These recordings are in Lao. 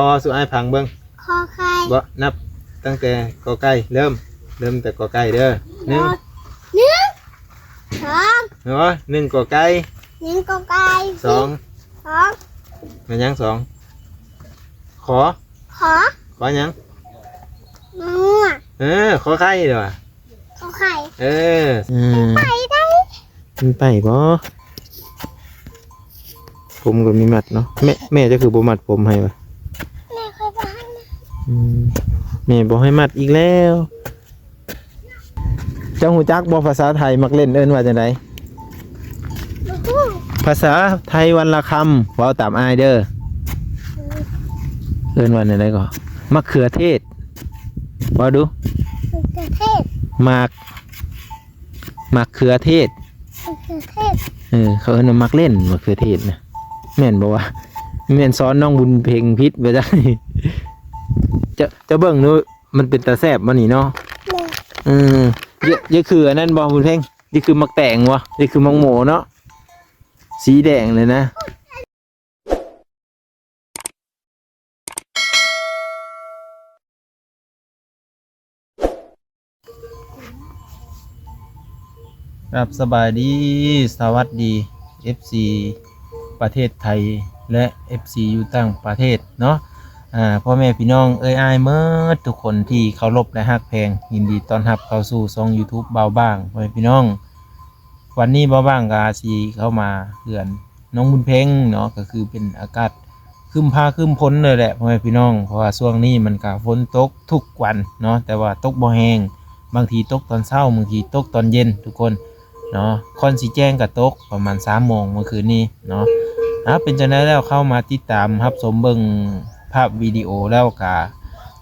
ຂໍສູ່ອ້າຍຟັງເບິ່ງ. ຂໍໄຂ່. ບໍ່ ນັບຕັ້ງແຕ່ ກ ໄກ່ ເລີ່ມ ເລີ່ມແຕ່ ກ ໄກ່ ເດີ. ໜຶ່ງ ໜຶ່ງ ສອງ ເນາະ ໜຶ່ງ ກ ໄກ່ ໜຶ່ງ ກ ໄກ່ ສອງ ສອງ ແມ່ນຫຍັງ? ສອງ ຂໍ ຂໍ ຂໍຫຍັງ? ງໍ. ເອີ ຂໍໄຂ່ເດີ. ຂໍໄຂ່. ເອີ ອືມ ໄປໄດ້ ມັນໄປບໍ່? ຜົມກໍມີມັດເນາະ. ແມ່ ແມ່ເຈົ້າຄືບໍ່ມັດຜົມໃຫ້ວະ? ແມ່ຂ້ອຍບໍ່ໃຫ້ມັດ. ອືມ ແມ່ບໍ່ໃຫ້ມັດອີກແລ້ວ. ເຈົ້າຮູ້ຈັກບໍ່ ພາສາໄທມັກຫຼິ້ນເອີ້ນວ່າຈັ່ງໃດ? ບໍ່ຮູ້. ພາສາໄທວັນລະຄຳ ເວົ້າຕາມອ້າຍເດີ. ເອີ້ນວ່າແນວໃດກໍ? ມະເຂືອເທດ. ເວົ້າດູ. ມະເຂືອເທດ. ໝາກ ໝາກເຂືອເທດ. ມະເຂືອເທດ. ເອີ ເຂົາເອີ້ນວ່າໝາກເລັ່ນ ມະເຂືອເທດນະ ແມ່ນບໍ່ວະ? ແມ່ນສອນນ້ອງບຸນເພັງຜິດບໍ່ຈັກ. ເຈົ້າ ເຈົ້າເບິ່ງດູ ມັນເປັນຕາແຊບບໍ່ນີ້ເນາະ? ແມ່ນ. ເອີ ຢາ ຢາຄືອັນນັ້ນບໍ່ບຸນເພັງ? ຢາຄືໝາກແຕງບໍ່? ຢາຄືໝາກໂມເນາະ? ສີແດງເລີຍນະ. ຄັບ ສະບາຍດີ ສະຫວັດດີ ເອັຟຊີ ປະເທດໄທ ແລະ ເອັຟຊີ ຢູ່ຕ່າງປະເທດເນາະ. ອາ ພໍ່ແມ່ພີ່ນ້ອງເອີ່ຍອ້າຍໝົດທຸກຄົນທີ່ເຄົາລົບ ແລະ ຮັກແພງ ຍິນດີຕ້ອນຮັບເຂົ້າສູ່ຊ່ອງ YouTube ບ່າວບາງ. ພໍ່ແມ່ພີ່ນ້ອງ ວັນນີ້ບ່າວບາງກໍຊິເຂົ້າມາເຮືອນນ້ອງບຸນເພັງເນາະ ກໍຄືເປັນອາກາດຄຶ້ມຟ້າຄຶ້ມຝົນເລີຍແຫຼະ ພໍ່ແມ່ພີ່ນ້ອງ ເພາະວ່າຊ່ວງນີ້ມັນກໍຝົນຕົກທຸກວັນເນາະ ແຕ່ວ່າຕົກບໍ່ແຮງ ບາງທີຕົກຕອນເຊົ້າ ບາງທີຕົກຕອນເຢັນທຸກຄົນເນາະ. ກ່ອນຊິແຈ້ງກໍຕົກປະມານສາມໂມງເມື່ອຄືນນີ້ເນາະ. ອາ ເປັນຈັ່ງໃດແລ້ວ ເຂົ້າມາຕິດຕາມຮັບຊົມເບິ່ງ ພາບວິດີໂອແລ້ວກະ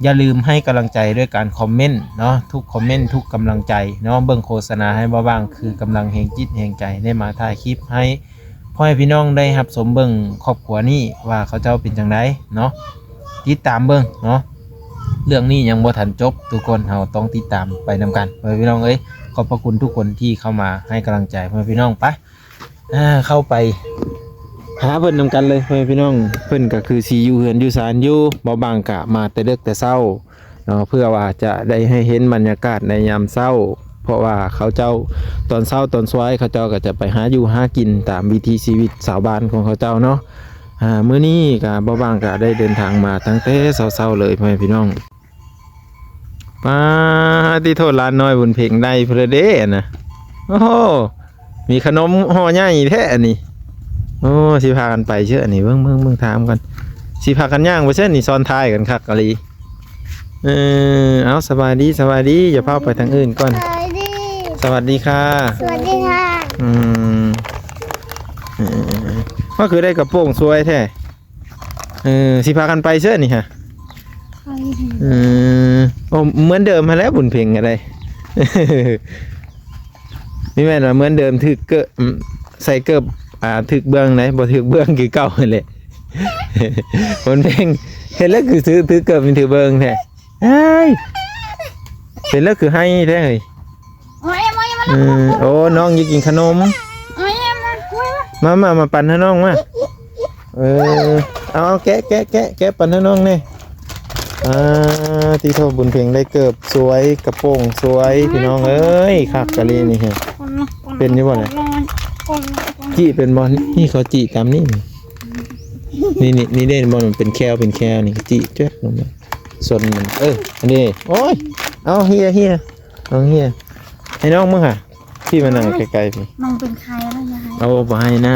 ຢ່າລືມໃຫ້ກຳລັງໃຈດ້ວຍການຄອມເມັນເນາະ ທຸກຄອມເມັນ ທຸກກຳລັງໃຈເນາະ. ເບິ່ງໂຄສະນາໃຫ້ບ່າວບາງ ຄືກຳລັງແຮງຈິດແຮງໃຈ ໄດ້ມາຖ່າຍຄລິບໃຫ້ພໍ່ແມ່ພີ່ນ້ອງໄດ້ຮັບຊົມເບິ່ງຄອບຄົວນີ້ວ່າເຂົາເຈົ້າເປັນຈັ່ງໃດເນາະ. ຕິດຕາມເບິ່ງເນາະ ເລື່ອງນີ້ຍັງບໍ່ທັນຈົບ ທຸກຄົນ ເຮົາຕ້ອງຕິດຕາມໄປນຳກັນ ພໍ່ແມ່ພີ່ນ້ອງເອີຍ. ຂອບພະຄຸນທຸກຄົນທີ່ເຂົ້າມາໃຫ້ກຳລັງໃຈພໍ່ແມ່ພີ່ນ້ອງ. ໄປ ອ່າ ເຂົ້າໄປຫາເພິ່ນນຳກັນເລີຍ ພໍ່ແມ່ພີ່ນ້ອງ. ເພິ່ນກໍຄືຊິຢູ່ເຮືອນຢູ່ຊານຢູ່ ບ່າວບາງກະມາແຕ່ເລິກແຕ່ເຊົ້າເນາະ ເພື່ອວ່າຈະໄດ້ໃຫ້ເຫັນບັນຍາກາດໃນຍາມເຊົ້າ ເພາະວ່າເຂົາເຈົ້າ ຕອນເຊົ້າຕອນສວາຍ ເຂົາເຈົ້າກໍຈະໄປຫາຢູ່ຫາກິນຕາມວິຖີຊີວິດຊາວບ້ານຂອງເຂົາເຈົ້າເນາະ. ອ່າ ມື້ນີ້ກະ ບ່າວບາງກະໄດ້ເດີນທາງມາຕັ້ງແຕ່ເຊົ້າໆເລີຍ ພໍ່ແມ່ພີ່ນ້ອງ. ປາດຕິໂທ ຫຼານນ້ອຍບຸນເພັງໄດ້ພຸ້ນລະເດ້ນະ. ໂອ້ໂຫ ມີຂະໜົມຫໍ່ໃຫຍ່ແທ້ອັນນີ້. ໂອ້ ຊິພາກັນໄປເຊີອັນນີ້ ເບິ່ງ ເບິ່ງ ເບິ່ງ ຖາມກ່ອນ ຊິພາກັນຍ່າງບໍ່ເຊີນີ້ ຊ້ອນທ້າຍກັນຄັກອີ່ຫຼີ. ເອີ ເອົາ ສະບາຍດີ ສະບາຍດີ ຢ່າພາໄປທາງອື່ນກ່ອນ. ສະບາຍດີ ສະຫວັດດີຄ່ະ ສະຫວັດດີຄ່ະ. ອືມ ເອີ ວ່າຄືໄດ້ກະໂປງສວຍແທ້. ເອີ ຊິພາກັນໄປເຊີນີ້ຫະ. ໄປ ເອີ ໂອ້ ເໝືອນເດີມຫັ້ນແຫຼະ ບຸນເພັງກໍໄດ້. ນີ້ແມ່ນວ່າເໝືອນເດີມ ຖືກເກີບ ອືມ ໃສ່ເກີບ ອ່າ ຖືກເບື້ອງໃດ ບໍ່ຖືກເບື້ອງຄືເກົ່າຫັ້ນແຫຼະ. ບຸນເພັງ ເຫັນແລ້ວຄືຖືກ ຖືກເກີບ ມັນຖືກເບື້ອງແທ້. ເຮີ້ຍ ເຫັນແລ້ວຄືໄຫ້ແທ້ເຮີ້ຍ. ໂອ້ຍ ເອີ ໂອ້ ນ້ອງຢາກກິນຂະໜົມ. ມາ ມາ ມາປັນໃຫ້ນ້ອງມາ. ເອີ ເອົາ ເອົາ ແກະ ແກະ ແກະ ແກະປັນໃຫ້ນ້ອງແດ່. ອ່າ ຕິໂທ ບຸນເພັງໄດ້ເກີບສວຍ ກະໂປງສວຍ ພີ່ນ້ອງເອີຍ ຄັກກະລີນີ້. ເປັນຢູ່ບໍ່ນະ? ຈີ້ເປັນບໍ່? ນີ້ເຂົາຈີ້ຕາມນີ້ ນີ້ ນີ້ ນີ້ເດ້ ມັນເປັນແຄວ ເປັນແຄວນີ້ ຈີ້ແຈກລົງມາ ຊົນມັນ. ເອີ ອັນນີ້ ໂອ້ຍ ເອົາ ເຮຍ ເຮຍ. ນ້ອງເຮຍ ໃຫ້ນ້ອງເບິ່ງຫາ ພີ່ມານັ່ງໃກ້ໆ ພີ່. ນ້ອງເປັນໄຂ້ແລ້ວ ຢ່າໃຫ້. ເອົາ ບໍ່ໃຫ້ນະ.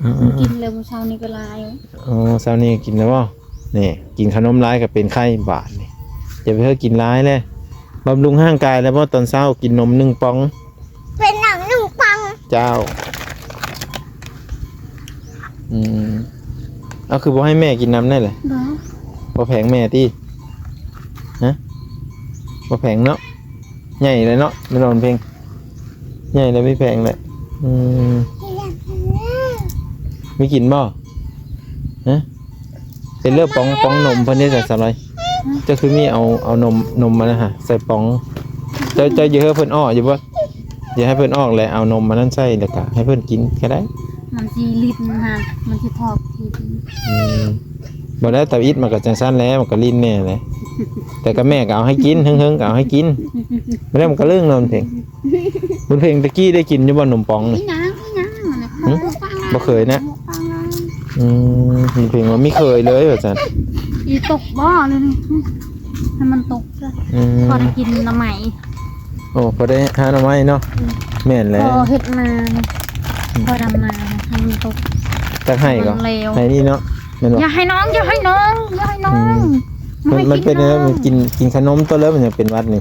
ອືມ ເອີໆໆ ກິນແລ້ວມື້ເຊົ້ານີ້ກໍຫຼາຍ. ອໍ ເຊົ້ານີ້ກິນແລ້ວບໍ່? ນີ້ ກິນຂະໜົມຫຼາຍກໍເປັນໄຂ້ບາດນີ້. ຢ່າໄປເຮີ້ກິນຫຼາຍເລີຍ ບຳລຸງຮ່າງກາຍແລ້ວບໍ່? ຕອນເຊົ້າກິນນົມໜຶ່ງປ່ອງ. ເປັນໜັງໜຶ່ງປັງ. ເຈົ້າ. ອືມ ເອົາ ຄືບໍ່ໃຫ້ແມ່ກິນນຳແດ່ລະ? ບໍ່ ບໍ່ແພງແມ່ຕິ? ຮະ? ບໍ່ແພງເນາະ ໃຫຍ່ແລ້ວເນາະ ແມ່ນບໍ່ເພັງ? ໃຫຍ່ແລ້ວ ມີແພງແຫຼະ. ອືມ ມີກິນບໍ່? ຮະ? ເປັນເລື່ອງປ່ອງ ປ່ອງນົມເພິ່ນເດ້ ສາວລອຍ. ເຈົ້າຄືມີເອົາ ເອົານົມ ນົມອັນນັ້ນຫາໃສ່ປ່ອງ. ເຈົ້າ ເຈົ້າຢ່າໃຫ້ເພິ່ນອອກຢູ່ບໍ່? ຢ່າໃຫ້ເພິ່ນອອກແຫຼະ ເອົານົມອັນນັ້ນໃສ່ ແລ້ວກະໃຫ້ເພິ່ນກິນກໍໄດ້. ມັນຊິລິດນະ ມັນຊິຖອກ. ອືມ ບໍ່ໄດ້ ຕຳອິດມັນກໍຈັ່ງຊັ້ນແຫຼະ ມັນກໍຫຼິ້ນແດ່ແຫຼະ ແຕ່ກໍແມ່ກໍເອົາໃຫ້ກິນ ເຫິງໆກໍເອົາໃຫ້ກິນ ແລ້ວມັນກໍເລິ້ງເນາະ ບຸນເພັງ. ບຸນເພັງ ແຕ່ກີ້ໄດ້ກິນຢູ່ບໍ່ ນົມປອງນີ້? ອີຫຍັງ ອີຫຍັງ ຫຶ? ບໍ່ເຄີຍນະ. ອືມ ບຸນເພັງວ່າມີເຄີຍເລີຍວ່າຊັ້ນ. ອີຕົກບໍ່ ຫຼື ໃຫ້ມັນຕົກຊະ. ອືມ ພໍໄດ້ກິນໜໍ່ໄມ້. ໂອ້ ພໍໄດ້ຫາໜໍ່ໄມ້ເນາະ. ອືມ ແມ່ນແລ້ວ ພໍເຮັດນາ ອືມ ພໍດຳນາ ໃຫ້ມັນຕົກ. ຈັກໄຮ່ກໍ ໃຫ້ນີ້ເນາະ ແມ່ນບໍ່? ຢ່າໃຫ້ນ້ອງ ຢ່າໃຫ້ນ້ອງ ຢ່າໃຫ້ນ້ອງ. ອືມ ມັນ ມັນເປັນແນວໃດ? ມັນກິນ ກິນຂະໜົມຕົວເລີຍ ມັນຍັງເປັນຫວັດນີ້.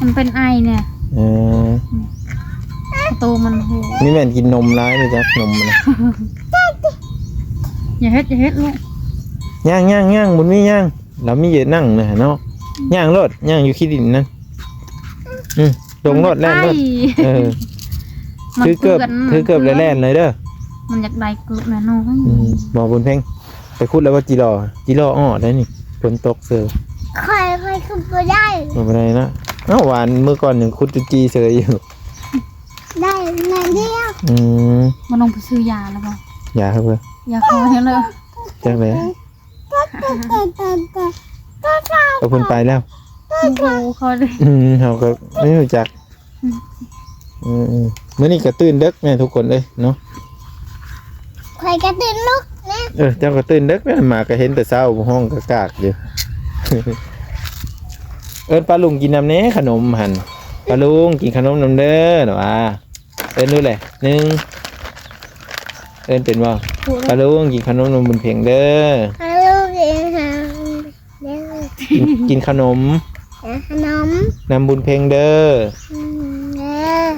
ມັນເປັນໄອແນ່. ເອີ ອືມ ໂຕມັນໂຫ. ນີ້ແມ່ນກິນນົມຫຼາຍນີ້ ຈັກນົມມັນນະ. ຢ່າເຮັດ ຢ່າເຮັດລູກ. ຍ່າງ ຍ່າງ ຍ່າງ ບຸນມີຍ່າງ. ລາວມີເຍາະນັ່ງນະເນາະ. ອືມ ຍ່າງໂລດ ຍ່າງຢູ່ຂີ້ດິນນັ້ນ. ອືມ ລົງໂລດ ແລ່ນໂລດ. ເອີ ມັນ ຖືເກີບ ເປື້ອນ ຖືເກີບແລ້ວແລ່ນເລີຍເດີ. ມັນຢາກໄດ້ເກີບແນ່ນອນ. ອືມ ບໍ່ ບຸນເພັງ ໄປຂຸດແລ້ວບໍ່? ຈີລໍ ຈີລໍອອກໄດ້ນີ້ ຝົນຕົກເສີຍ. ຂ້ອຍ ຂ້ອຍຂຸດບໍ່ໄດ້ ບໍ່ໄດ້ນະ. ເອົ້າ ວານມື້ກ່ອນຍັງຂຸດຈຸຈີເສີຍຢູ່. ໄດ້ໜ້ອຍດຽວ. ອືມ ບໍ່ ນ້ອງໄປຊື້ຢາແລ້ວບໍ່? ຢາເພິ່ນ ຢາຄອແຫ້ງເລີຍ ຈັກແລ້ວ. ເອົາເພິ່ນໄປແລ້ວ. ໂອ້ໂຫ ເຂົາເດ້. ອືມ ເຮົາກໍໄມ່ຮູ້ຈັກ. ອືມ ອືມ ມື້ນີ້ກໍຕື່ນເດິກແນ່ທຸກຄົນເອີຍເນາະ. ຂ້ອຍກໍຕື່ນລຸກນະ. ເອີ ເຈົ້າກໍຕື່ນເດິກນະ ໝາກໍເຫັນແຕ່ເຊົ້າຮ້ອງກາກໆຢູ່. ເອີ້ນປ້າລຸງກິນນຳແດ່ຂະໜົມຫັ້ນ. ປ້າລຸງ ກິນຂະໜົມນຳເດີ ວ່າ. ເອີ້ນດູແຫຼະ ໜຶ່ງ ເອີ້ນເປັນບໍ່? ປ້າລຸງ ກິນຂະໜົມນຳບຸນເພັງເດີ. ປ້າລຸງ ກິນຂະໜົມເດີ. ກິນ ກິນຂະໜົມ ກິນຂະໜົມນຳບຸນເພັງເດີ. ອືມ ເດີ.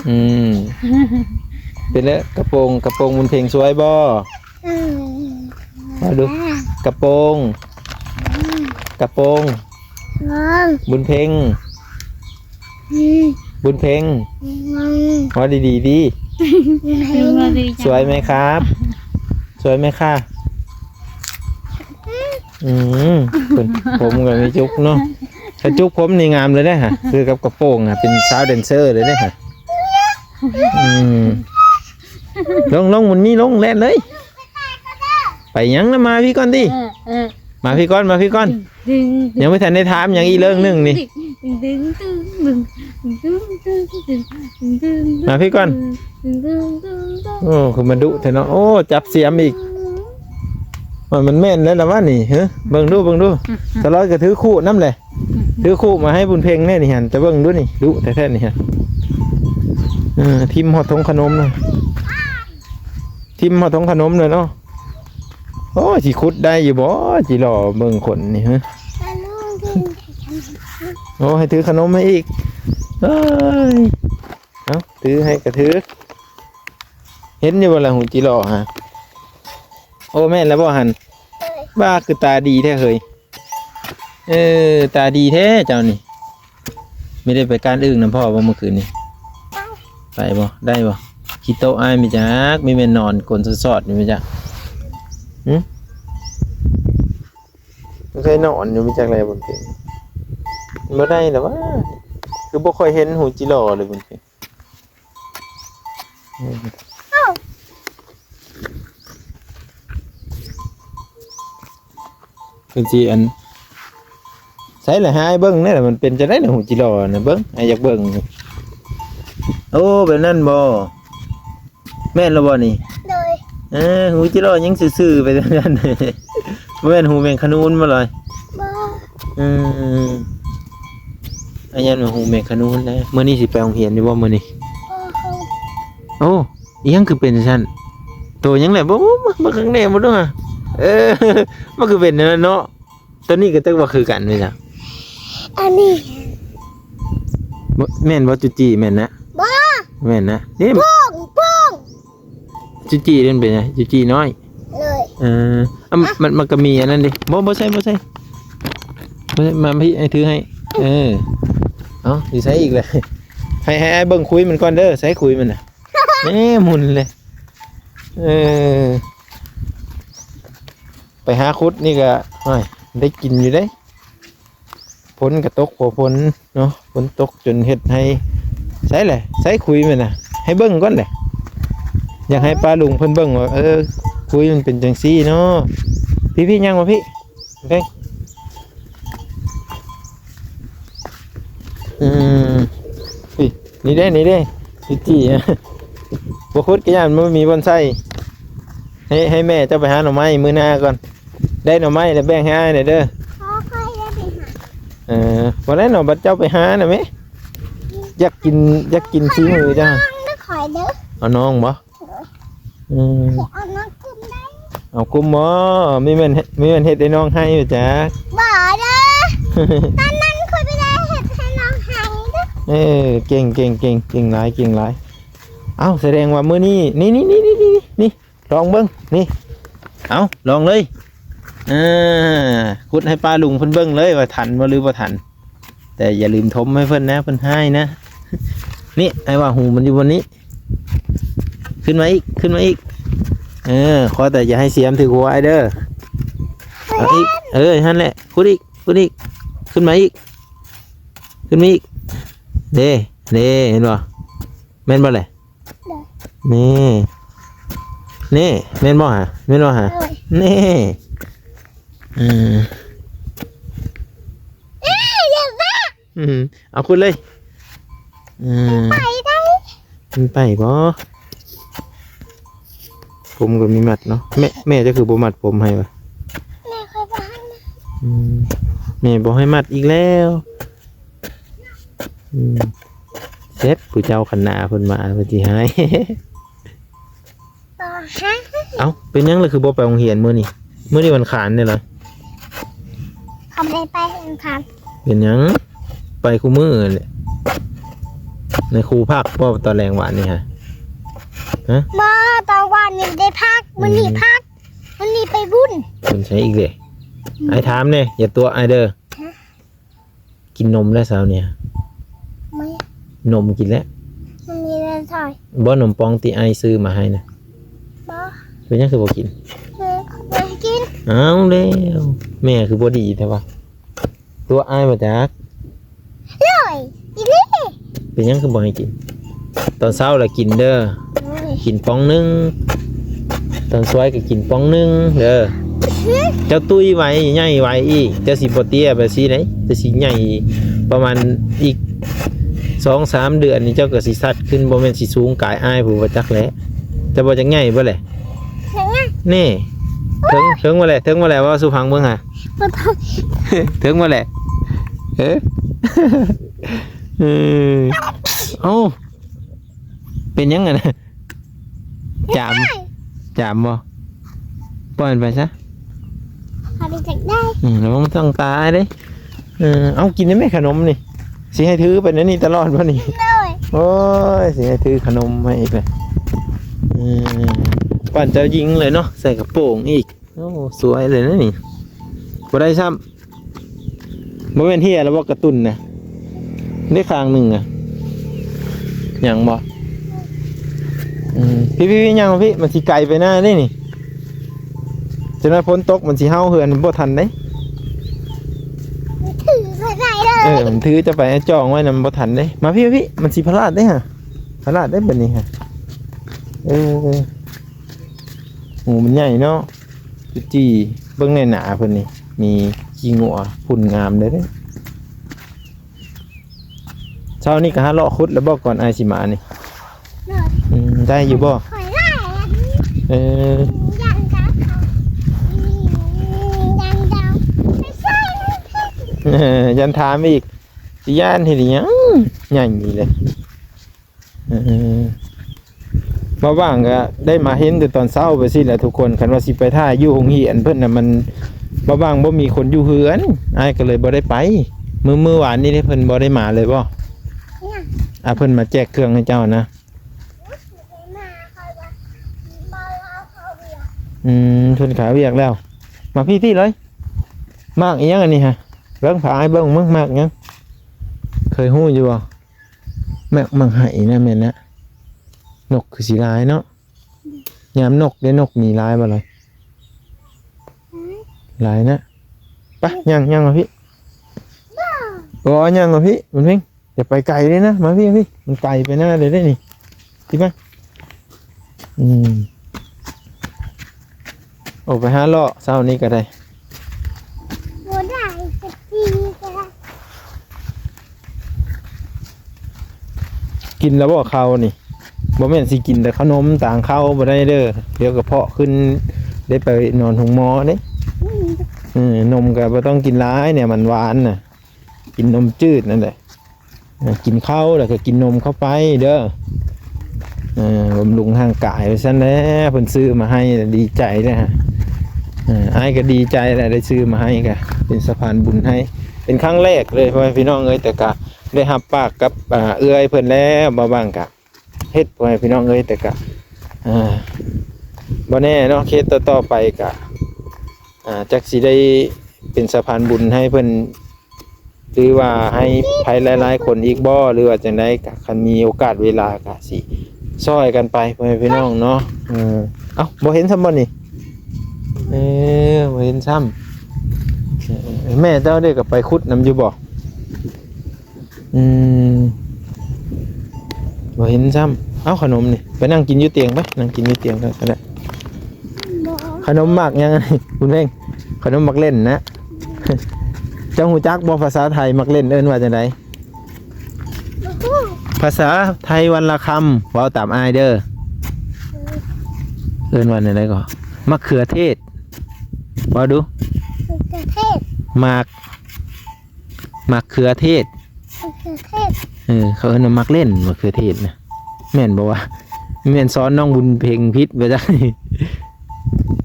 ອືມ ເປັນແລ້ວ ກະໂປງ ກະໂປງບຸນເພັງສວຍບໍ່? ອືມ ເອົາດູ ກະໂປງ ອືມ ກະໂປງ ໂປງ ບຸນເພັງ. ອືມ ບຸນເພັງ ອືມ ເວົ້າດີໆ ດີ ເອີ ສວຍໄໝຄັບ? ສວຍໄໝຄະ? ອືມ ເພິ່ນ ຜົມກໍມີຈຸກເນາະ. ຖ້າຈຸກຜົມນີ້ງາມເລີຍເດ້ຫະ ຄືກັບກະໂປງຫະ ເປັນສາວແດນເຊີເລີຍເດ້ຫະ. ອືມ ລົງ ລົງ ມັນມີລົງ ແລ່ນເລີຍ. ໄປຫຍັງນະ ມາພີ້ກ່ອນຕິ. ເອີ ເອີ ມາພີ້ກ່ອນ ມາພີ້ກ່ອນ. ດຶງ ຍັງບໍ່ທັນໄດ້ຖາມຫຍັງອີກເລື່ອງໜຶ່ງນີ້. ດຶງ ດຶງ ດຶງ ມາພີ້ກ່ອນ. ໂອ້ ຄືມາດຸແທ້ເນາະ. ໂອ້ ຈັບສຽມອີກ. ໂອ້ຍ ມັນແມ່ນແລ້ວລະວະນີ້. ເຮີ ເບິ່ງດູ ເບິ່ງດູ. ອືມ ຕະຫຼອດກໍຖືຄູ່ນຳແຫຼະ. ອືມ ຖືຄູ່ມາໃຫ້ບຸນເພັງແດ່ນີ້ຫັ້ນ. ແຕ່ເບິ່ງດູນີ້ ດຸແທ້ໆ ນີ້ຫັ້ນ. ເອີ ຖິ້ມຮອດຖົງຂະໜົມນະ. ຖິ້ມມາຖົງຂະໜົມເລີຍເນາະ. ໂອ້ຍ ຊິຂຸດໄດ້ຢູ່ບໍ່? ຈິລໍເບິ່ງຄົນນີ້ ຮະ. ໂອ້ ໃຫ້ຖືຂະໜົມໃຫ້ອີກ. ເອີຍ ເອົ້າ ຖືໃຫ້ກະຖື. ເຫັນຢູ່ບໍ່ລະ ຫູຈິລໍຫະ? ໂອ້ ແມ່ນແລ້ວບໍ່ຫັ້ນ? ເອີຍ ວ່າຄືຕາດີແທ້ເຮີຍ. ເອີ ຕາດີແທ້ເຈົ້ານີ້. ມີໄດ້ໄປການອຶ່ງນຳພໍ່ບໍ່ມື້ຄືນນີ້? ໄປ ໄປບໍ່? ໄດ້ບໍ່? ຂີ້ໂຕະອ້າຍມີຈັກ ມີແມ່ນນອນກົນສອດໆຢູ່ມີຈັກ. ຫຶ? ບໍ່ໄດ້ນອນຢູ່ມີຈັກແລ້ວບຸນເພັງ. ບໍ່ໄດ້ລະຫວາ? ຄືບໍ່ຄ່ອຍເຫັນຫູຈິລໍເລີຍບຸນເພັງ. ເພິ່ນຊິອັນ ໃສ່ລະໃຫ້ອ້າຍເບິ່ງແດ່ລະ ມັນເປັນຈັ່ງໃດລະຫູຈິລໍນະ ເບິ່ງ ອ້າຍຢາກເບິ່ງ. ໂອ້ ແບບນັ້ນບໍ່? ແມ່ນລະບໍ່ນີ້? ໂດຍ. ເອີ ຫູຈິລໍຍັງຊື່ໆໄປຊັ້ນ. ບໍ່ແມ່ນຫູແມງຂະນູນບໍ່ລອຍ? ບໍ່. ອືມ ອາຍານວ່າຫູແມງຂະນູນແຫຼະ. ມື້ນີ້ຊິໄປໂຮງຮຽນຢູ່ບໍ່ມື້ນີ້? ບໍ່. ໂອ້ ອີຫຍັງຄືເປັນຈັ່ງຊັ້ນ? ໂຕຫຍັງແຫຼະ? ບໍ່ ບໍ່ ເບິ່ງຂ້າງໃນບໍ່ດູຫະ. ເອີ ມັນຄືເປັນແນວນັ້ນເນາະ. ໂຕນີ້ກໍຈັກວ່າຄືກັນແມ່ນຫຍັງ? ອັນນີ້ ບໍ່ ແມ່ນບໍ່? ຈຸຈີ່ແມ່ນນະ? ບໍ່ ແມ່ນນະ. ເດ້ ໂປ່ງ ໂປ່ງ. ຈຸຈີ່ມັນເປັນຫຍັງ? ຈຸຈີ່ນ້ອຍ. ເລີຍ. ເອີ ອະ ມັນ ມັນກໍມີອັນນັ້ນເດ້. ບໍ່ ບໍ່ໃສ່ ບໍ່ໃສ່. ມາ ມາພີ້ ອ້າຍຖືໃຫ້. ເອີ ເອົ້າ ຊິໃສ່ອີກແຫຼະ. ໃຫ້ ໃຫ້ອ້າຍເບິ່ງຄຸຍມັນກ່ອນເດີ. ໃສ່ຄຸຍມັນນະ. ເອີ ໝຸນເລີຍ. ເອີ ໄປຫາຂຸດນີ້ກໍ ໂອ້ຍ ໄດ້ກິນຢູ່ເດ້. ຝົນກໍຕົກຫົວຝົນເນາະ ຝົນຕົກຈົນເຮັດໃຫ້ ໃສແຫຼະ ໃສຂຸຍມັນນະ ໃຫ້ເບິ່ງກ່ອນແຫຼະ. ຢາກໃຫ້ປ້າລຸງເພິ່ນເບິ່ງວ່າ ເອີ ຂຸຍມັນເປັນຈັ່ງຊີ້ເນາະ. ພີ້ໆ ຍ່າງມາພີ້. ເອີຍ ອືມ ນີ້ເດ້ ນີ້ເດ້ ຊິຈີ້ ບໍ່ຂຸດກໍຢ້ານບໍ່ມີບ່ອນໃສ່. ໃຫ້ ໃຫ້ແມ່ເຈົ້າໄປຫາໜໍ່ໄມ້ມື້ໜ້າກ່ອນ ໄດ້ໜໍ່ໄມ້ແລ້ວແບ່ງໃຫ້ອ້າຍແດ່ເດີ. ເອີ ບໍ່ໄດ້ໜໍ່ ບັດເຈົ້າໄປຫານະແມ່. ຢາກກິນ ຢາກກິນສີມືເຈົ້າ. ເອົານ້ອງບໍ່? ອືມ ເອົານ້ອງກຸ້ມໄດ້ ເອົາກຸ້ມບໍ່? ມີແມ່ນ ມີແມ່ນເຮັດໃຫ້ນ້ອງໄຫ້ບໍ່ຈັກ. ບໍ່ເດີ ຕອນນັ້ນຂ້ອຍບໍ່ໄດ້ເຮັດໃຫ້ນ້ອງໄຫ້ເດີ. ເອີ ເກັ່ງ ເກັ່ງ ເກັ່ງ ເກັ່ງຫຼາຍ ເກັ່ງຫຼາຍ. ເອົ້າ ສະແດງວ່າມື້ນີ້ ນີ້ ນີ້ ນີ້ ລອງເບິ່ງ ນີ້ ເອົາ ລອງເລີຍ. ເອີ ຂຸດໃຫ້ປ້າລຸງເພິ່ນເບິ່ງເລີຍວ່າທັນບໍ່ ຫຼືບໍ່ທັນ. ແຕ່ຢ່າລືມຖົມໃຫ້ເພິ່ນນະ ເພິ່ນຮ້າຍນະ. ນີ້ ອ້າຍວ່າຮູມັນຢູ່ບ່ອນນີ້ ຂຶ້ນມາອີກ ຂຶ້ນມາອີກ. ເອີ ຂໍແຕ່ຢ່າໃຫ້ສຽມຖືກຫົວອ້າຍເດີ. ເອົາອີກ ເອີ ຫັ້ນແຫຼະ ຂຸດອີກ ຂຸດອີກ ຂຶ້ນມາອີກ ຂຶ້ນມາອີກ. ເດ້ ເດ້ ເຫັນບໍ່? ແມ່ນບໍ່ແຫຼະ? ໂດຍ ນີ້ ນີ້ ແມ່ນບໍ່ຫະ? ແມ່ນບໍ່ຫະ? ໂດຍ ນີ້ ອືມ ເອີຍ ຢ່າມາ ອືມ ເອົາຂຸດເລີຍ. ອືມ ໄປໄດ້ ມັນໄປບໍ່? ຜົມກໍມີມັດເນາະ. ແມ່ ແມ່ເຈົ້າຄືບໍ່ມັດຜົມໃຫ້ວະ? ແມ່ຂ້ອຍບໍ່ໃຫ້ມັດ. ອືມ ແມ່ບໍ່ໃຫ້ມັດອີກແລ້ວ. ອືມ ເຊັດ ຜູ້ເຈົ້າຄັນໜ້າເພິ່ນມາເພິ່ນຊິຮ້າຍ. ບໍ່ຮ້າຍ. ເອົ້າ ເປັນຫຍັງລະຄືບໍ່ໄປໂຮງຮຽນມື້ນີ້? ມື້ນີ້ວັນອັງຄານເດ້ລະ. ຂ້ອຍບໍ່ໄດ້ໄປວັນອັງຄານ. ເປັນຫຍັງ? ໄປຄູ່ມື້ຫັ້ນແຫຼະ. ໃນຄູພັກບໍ່ຕອນແລງວານນີ້ຫະ? ຮະ? ບໍ່ ຕອນວານນີ້ໄດ້ພັກ ມື້ນີ້ ອືມ ພັກ ມື້ນີ້ໄປບຸນ. ບຸນໃສອີກເດ? ອືມ ອ້າຍຖາມແດ່ ຢ່າຕົວະອ້າຍເດີ. ຮະ? ກິນນົມແລ້ວເຊົ້ານີ້? ບໍ່ ນົມກິນແລ້ວ. ມັນມີແຕ່ຖ້ວຍ. ບໍ່ ນົມປ່ອງທີ່ອ້າຍຊື້ມາໃຫ້ນະ? ບໍ່. ເປັນຫຍັງຄືບໍ່ກິນ? ເອີ ບໍ່ໃຫ້ກິນ. ອ້າວແລ້ວ ແມ່ຄືບໍ່ດີແທ້ວະ? ຕົວະອ້າຍບໍ່ຈັກ. ໂດຍ ອີ່ຫຼີ. ເປັນຫຍັງຄືບໍ່ໃຫ້ກິນ? ຕອນເຊົ້າລະກິນເດີ. ໂອ້ຍ ກິນປ່ອງໜຶ່ງ ຕອນສວຍກໍກິນປ່ອງໜຶ່ງເດີ. ເຈົ້າຕຸ້ຍໄວ ໃຫຍ່ໄວອີກ ເຈົ້າຊິບໍ່ເຕ້ຍແບບຊີ້ໃດ ເຈົ້າຊິໃຫຍ່ ປະມານອີກສອງສາມເດືອນນີ້ ເຈົ້າກໍຊິຊັດຂຶ້ນ ບໍ່ແມ່ນຊິສູງກາຍອ້າຍຜູ້ບໍ່ຈັກແຫຼະ. ເຈົ້າບໍ່ຈັກໃຫຍ່ບໍ່ແຫຼະ? ເຖິງ ນີ້ ເຖິງ ເຖິງບໍ່ແຫຼະ? ເຖິງບໍ່ແຫຼະ? ເວົ້າສູ່ຟັງເບິ່ງຫາ. ບໍ່ຕ້ອງ. ເຖິງບໍ່ແຫຼະ? ເອີ ເອີ ເອົ້າ ເປັນຫຍັງຫັ້ນນະ? ຈາມ ຈາມບໍ່? ປ່ອຍມັນໄປຊະ. ເຮົາໄດ້ຈັກໄດ້. ອືມ ລະວັງມັນຕ້ອງຕາຍເດ້. ເອີ ເອົາ ກິນໄດ້ແມ່ຂະໜົມນີ້. ຊິໃຫ້ຖືໄປແນວນີ້ຕະຫຼອດບໍ່ນີ້? ໂດຍ. ໂອ້ຍ ຊິໃຫ້ຖືຂະໜົມໃຫ້ອີກແຫຼະ. ເອີ ປານເຈົ້າຍິງເລີຍເນາະ ໃສ່ກະໂປງອີກ. ໂອ້ ສວຍເລີຍນະນີ້. ບໍ່ໄດ້ຊ້ຳ. ບໍ່ແມ່ນເຮຍແລ້ວບໍ່ກະຕຸ່ນນະ? ໄດ້ຂ້າງໜຶ່ງນະ. ຍັງບໍ່? ອືມ ພີ່ໆໆ ຍ່າງມາພີ່ ມັນຊິໄກໄປນາເດ້ນີ້. ຈັກໜ້ອຍຝົນຕົກມັນຊິເຫົ່າເຮືອນບໍ່ທັນເດ້. ຖືໄປໄດ້ເລີຍ. ເອີ ມັນຖືຈະໄປຈ້ອງໄວ້ນຳບໍ່ທັນເດ້. ມາພີ່ ມາພີ່ ມັນຊິພະລາດເດ້ຫະ. ພະລາດເດ້ບັດນີ້ຫະ. ເອີ ຫູມັນໃຫຍ່ເນາະ. ຈຸຈີ່ ເບິ່ງໃນໜ້າເພິ່ນນີ້ ມີຂີ້ງົວ ຝຸ່ນງາມເດ້. ເຊົ້ານີ້ກໍຫາເລາະຂຸດແລ້ວບໍ່ ກ່ອນອ້າຍຊິມານີ້? ໂດຍ. ອືມ ໄດ້ຢູ່ບໍ່? ຂ້ອຍໄດ້. ເອີ ຢ້ານດາວ ຢ້ານດາວ ຢ້ານຖາມອີກ. ຊິຢ້ານເຮັດອີ່ຫຍັງ ໃຫຍ່ນີ້ເລີຍ. ເອີ ມາຫວ່າງກໍໄດ້ມາເຫັນແຕ່ຕອນເຊົ້າໄປຊີ້ແຫຼະທຸກຄົນ. ຄັນວ່າຊິໄປຖ້າຢູ່ໂຮງຮຽນເພິ່ນນະ ມັນ ມາຫວ່າງບໍ່ມີຄົນຢູ່ເຮືອນ ອ້າຍກໍເລີຍບໍ່ໄດ້ໄປ. ມື້ ມື້ວານນີ້ເດ້ ເພິ່ນບໍ່ໄດ້ມາເລີຍບໍ່? ຍັງ. ອາ ເພິ່ນມາແຈກເຄື່ອງໃຫ້ເຈົ້ານະ. ອືມ ເພິ່ນຂາວຽກແລ້ວ. ມາພີ້ໆ ເລີຍ. ໝາກອີ່ຫຍັງອັນນີ້ຫະ? ເບິ່ງ ພາອ້າຍເບິ່ງ ໝາກ ໝາກຫຍັງ? ເຄີຍຮູ້ຢູ່ບໍ່? ໝາກ ໝາກໄຫນະ ແມ່ນນະ. ນົກຄືຊິຫຼາຍເນາະ. ຍາມນົກເດ້ ນົກມີຫຼາຍບໍ່ລະ? ຫຼາຍນະ. ໄປ ຍ່າງ ຍ່າງມາພີ້. ບໍ່ ຍ່າງມາພີ້ ບຸນເພັງ. ຢ່າໄປໄກເດ້ນະ. ມາພີ້ ມາພີ້. ມັນໄກໄປນາເດ້ນີ້. ທີ່ມາ. ອືມ ອອກໄປຫາເລາະເຊົ້ານີ້ກໍໄດ້. ກິນແລ້ວບໍ່ເຂົ້ານີ້? ບໍ່ແມ່ນຊິກິນແຕ່ຂະໜົມຕາງເຂົ້າບໍ່ໄດ້ເດີ້ ດຽວກະເພາະຂຶ້ນ ໄດ້ໄປນອນໂຮງໝໍເດ້. ເອີ ນົມກະບໍ່ຕ້ອງກິນຫຼາຍ ແນວມັນຫວານນະ ກິນນົມຈືດນັ້ນແຫຼະ. ເອີ ກິນເຂົ້າແລ້ວກໍກິນນົມເຂົ້າໄປເດີ້ ເອີ ບຳລຸງຮ່າງກາຍວ່າຊັ້ນແຫຼະ. ເພິ່ນຊື້ມາໃຫ້ດີໃຈເດ້. ເອີ ອ້າຍກໍດີໃຈແຫຼະ ໄດ້ຊື້ມາໃຫ້ ກໍເປັນສະພານບຸນໃຫ້ ເປັນຄັ້ງແລກເລີຍ ພໍ່ແມ່ພີ່ນ້ອງເອີຍ. ແຕ່ກໍໄດ້ຮັບປາກກັບ ອ່າ ເອື້ອຍເພິ່ນແລ້ວ ບ່າວບາງກະເຮັດ ພໍ່ແມ່ພີ່ນ້ອງເອີຍ. ແຕ່ກະ ອ່າ ບໍ່ແນ່ເນາະ ເຄສຕໍ່ໆໄປກະ ອ່າ ຈັກຊິໄດ້ເປັນສະພານບຸນໃຫ້ເພິ່ນ ຫຼືວ່າໃຫ້ໃຜຫຼາຍໆຄົນອີກບໍ່ ຫຼືວ່າຈັ່ງໃດ ກະຄັນມີໂອກາດເວລາກະຊິຊ່ອຍກັນໄປ ພໍ່ແມ່ພີ່ນ້ອງເນາະ. ເອີ ເອົ້າ ບໍ່ເຫັນຊ້ຳບໍ່ນີ້? ເອີ ບໍ່ເຫັນຊ້ຳ. ເອີ ແມ່ເຈົ້າເດ້ ກໍໄປຂຸດນຳຢູ່ບໍ່? ອືມ ບໍ່ເຫັນຊ້ຳ. ເອົາ ຂະໜົມນີ້ ໄປນັ່ງກິນຢູ່ຕຽງໄປ ນັ່ງກິນຢູ່ຕຽງກໍໄດ້. ບໍ່ ຂະໜົມໝາກຫຍັງອັນນີ້ ບຸນເພັງ? ຂະໜົມໝາກເລັ່ນນະ. ເຈົ້າຮູ້ຈັກບໍ່ ພາສາໄທໝາກເລັ່ນເອີ້ນວ່າຈັ່ງໃດ? ບໍ່ຮູ້. ພາສາໄທວັນລະຄຳ ເວົ້າຕາມອ້າຍເດີ້. ເອີ້ນວ່າແນວໃດກໍ? ມະເຂືອເທດ. ເວົ້າດູ. ມະເຂືອເທດ. ໝາກ ໝາກເຂືອເທດ. ມະເຂືອເທດ. ເອີ ເຂົາເອີ້ນວ່າໝາກເລັ່ນ ມະເຂືອເທດນະ ແມ່ນບໍ່ວະ? ແມ່ນສອນນ້ອງບຸນເພັງຜິດບໍ່ຈັກ.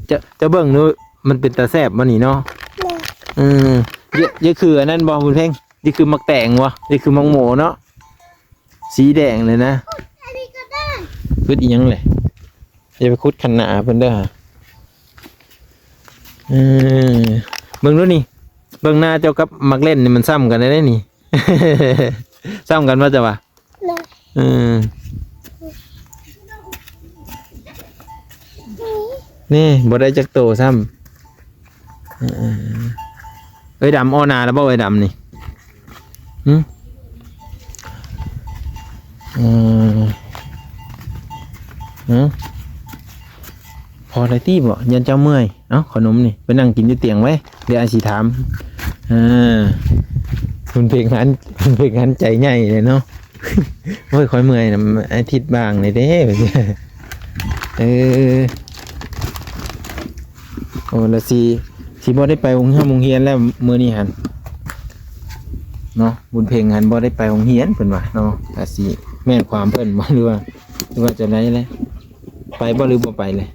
ເຈົ້າ ເຈົ້າເບິ່ງດູ ມັນເປັນຕາແຊບບໍ່ນີ້ເນາະ? ແມ່ນ. ເອີ ຢະ ຢະຄືອັນນັ້ນບໍ່ບຸນເພັງ? ຢະຄືໝາກແຕງບໍ່? ຢະຄືໝາກໂມເນາະ ສີແດງເລີຍນະ. ອັນນີ້ກໍໄດ້. ຂຸດອີ່ຫຍັງແຫຼະ? ຢ່າໄປຂຸດຄັນໜ້າເພິ່ນເດີ້. ເອີ ເບິ່ງດູນີ້ ເບິ່ງໜ້າເຈົ້າກັບໝາກເລັ່ນນີ້ມັນຊ້ຳກັນໄດ້ນີ້. ຊ້ຳກັນບໍ່ເຈົ້າວ່າ? ແມ່ນ. ເອີ ນີ້ ນີ້ບໍ່ໄດ້ຈັກໂຕຊ້ຳ. ເອີ ເອີ ເອີ ເອີຍດຳ ອໍໜ້າແລ້ວບໍ່ເອີຍດຳນີ້? ຫຶ? ເອີ ຫຶ? ພໍໄດ້ຕິບໍ່? ຢ້ານເຈົ້າເມື່ອຍ. ເອົ້າ ຂະໜົມນີ້ ໄປນັ່ງກິນຢູ່ຕຽງໄວ້ ດຽວອ້າຍຊິຖາມ. ເອີ ເພິ່ນເພງງານ ເພິ່ນເພງງານໃຈໃຫຍ່ເລີຍເນາະ. ໂອ້ຍ ຂ້ອຍເມື່ອຍນຳອາທິດບາງນີ້ເດ້. ເອີ ໂອ້ ລະຊິ ຊິບໍ່ໄດ້ໄປໂຮງຮຽນ ໂຮງຮຽນແລ້ວມື້ນີ້ຫັ້ນເນາະ. ບຸນເພັງຫັ້ນບໍ່ໄດ້ໄປໂຮງຮຽນເພິ່ນວ່າເນາະ. ກະຊິແມ່ນຄວາມເພິ່ນບໍ່ ຫຼືວ່າ ຫຼືວ່າຈັ່ງໃດແຫຼະ? ໄປບໍ່ ຫຼືບໍ່ໄປເລີຍ?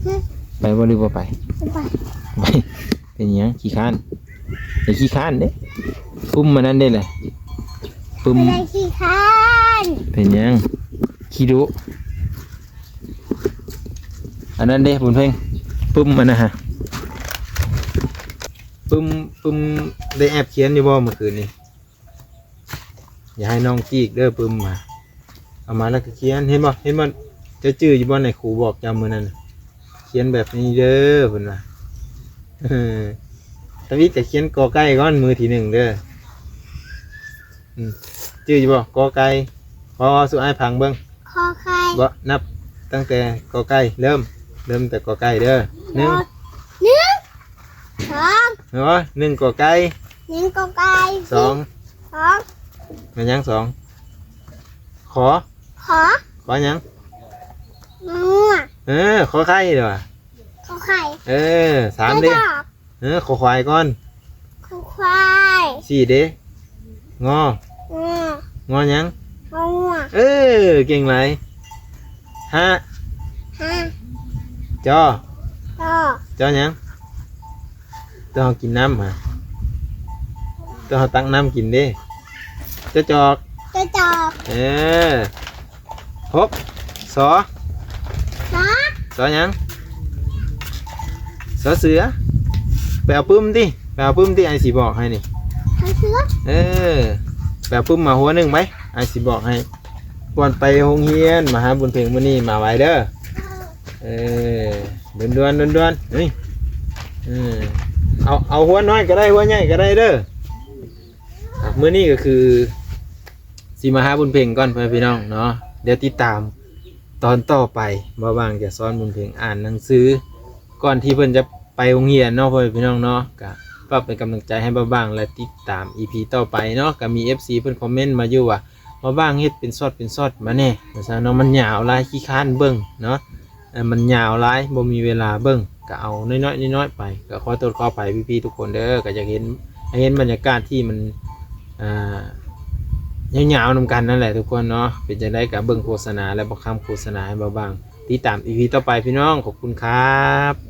ຫຶ? ໄປບໍ່ ຫຼືບໍ່ໄປ? ບໍ່ໄປ. ໄປ ເປັນຫຍັງ? ຂີ້ຄ້ານ? ໄປຂີ້ຄ້ານເດ້. ປຶ້ມອັນນັ້ນເດ້ແຫຼະ. ປຶ້ມ ບໍ່ໄດ້ຂີ້ຄ້ານ. ເປັນຫຍັງ? ຂີ້ດຸ. ອັນນັ້ນເດ້ບຸນເພັງ ປຶ້ມອັນນັ້ນຫະ. ປຶ້ມ ປຶ້ມໄດ້ແອບຂຽນຢູ່ບໍ່ມື້ຄືນນີ້? ຢ່າໃຫ້ນ້ອງຈີກເດີ້ ປຶ້ມມາ ເອົາມາແລ້ວກໍຂຽນ. ເຫັນບໍ່ ເຫັນບໍ່? ເຈົ້າຈື່ຢູ່ບໍ່ ໃນຄູບອກເຈົ້າມື້ນັ້ນ? ຂຽນແບບນີ້ເດີ້ ເພິ່ນວ່າ. ເອີ ທຳອິດກໍຂຽນ ກ ໄກ່ ກ່ອນ ມື້ທີໜຶ່ງເດີ້. ອືມ ຈື່ຢູ່ບໍ່? ກ ໄກ່. ຂໍສູ່ອ້າຍຟັງເບິ່ງ. ຂໍໄຂ່. ບໍ່ ນັບຕັ້ງແຕ່ ກ ໄກ່ ເລີ່ມ ເລີ່ມແຕ່ ກ ໄກ່ ເດີ້. ໜຶ່ງ ໜຶ່ງ ສອງ ເຫັນບໍ່? ໜຶ່ງ ກ ໄກ່. ໜຶ່ງ ກ ໄກ່. ສອງ ສອງ ແມ່ນຫຍັງ? ສອງ ຂໍ ຂໍ ຂໍຫຍັງ? ງໍ. ເອີ ຂໍໄຂ່ເດ້. ຂໍໄຂ່. ເອີ ສາມເດ້. ເອີ ຂໍຄວາຍກ່ອນ. ຂໍຄວາຍ. ສີ່ເດ້. ງໍ ງໍ. ງໍຫຍັງ? ງໍງົວ. ເອີ ເກັ່ງຫຼາຍ. ຫ້າ ຫ້າ ຈໍ ຈໍ. ຈໍຫຍັງ? ໂຕເຮົາກິນນ້ຳຫະ ໂຕເຮົາຕັກນ້ຳກິນເດ້. ຈໍຈອກ ຈໍຈອກ. ເອີ ຫົກ ສໍ ສໍ ສໍຫຍັງ? ສໍເສືອ. ໄປເອົາປຶ້ມຕິ ໄປເອົາປຶ້ມຕິ ອ້າຍຊິບອກໃຫ້ນີ້. ເອົາເສືອ. ເອີ ໄປເອົາປຶ້ມມາຫົວໜຶ່ງໄປ ອ້າຍຊິບອກໃຫ້. ກ່ອນໄປໂຮງຮຽນ ມາຫາບຸນເພັງມື້ນີ້ ມາໄວເດີ້. ເອີ ດ່ວນໆ ດ່ວນໆ. ເອີ ເອົາ ເອົາຫົວນ້ອຍກໍໄດ້ ຫົວໃຫຍ່ກໍໄດ້ເດີ້. ອ່ະ ມື້ນີ້ກໍຄືຊິມາຫາບຸນເພັງກ່ອນ ພໍ່ແມ່ພີ່ນ້ອງເນາະ. ດຽວຕິດຕາມຕອນຕໍ່ໄປ ບ່າວບາງຈະສອນບຸນເພັງອ່ານໜັງສື ກ່ອນທີ່ເພິ່ນຈະໄປໂຮງຮຽນເນາະ ພໍ່ແມ່ພີ່ນ້ອງເນາະ. ກະ ຝາກເປັນກຳລັງໃຈໃຫ້ບ່າວບ່າງ ແລະ ຕິດຕາມ ອີພີ ຕໍ່ໄປເນາະ. ກໍມີ ເອັຟຊີ ເພິ່ນຄອມເມັນມາຢູ່ວ່າ ບ່າວບ່າງເຮັດເປັນຊອດເປັນຊອດມາແດ່ ວ່າຊັ້ນເນາະ, ມັນຍາວຫຼາຍ ຂີ້ຄ້ານເບິ່ງເນາະ. ເອີ ມັນຍາວຫຼາຍ ບໍ່ມີເວລາເບິ່ງ ກໍເອົານ້ອຍໆນ້ອຍໆໄປ. ກໍຂໍໂທດຂໍອະໄພພີ່ໆທຸກຄົນເດີ ກໍຢາກເຫັນ ໃຫ້ເຫັນບັນຍາກາດທີ່ມັນ ອ່າ ຍາວໆນຳກັນນັ້ນແຫຼະທຸກຄົນເນາະ. ເປັນຈັ່ງໃດກໍເບິ່ງໂຄສະນາ ແລະ ບັກຄຳໂຄສະນາໃຫ້ບ່າວບ່າງ. ຕິດຕາມ ອີພີ ຕໍ່ໄປພີ່ນ້ອງ. ຂອບຄຸນຄັບ.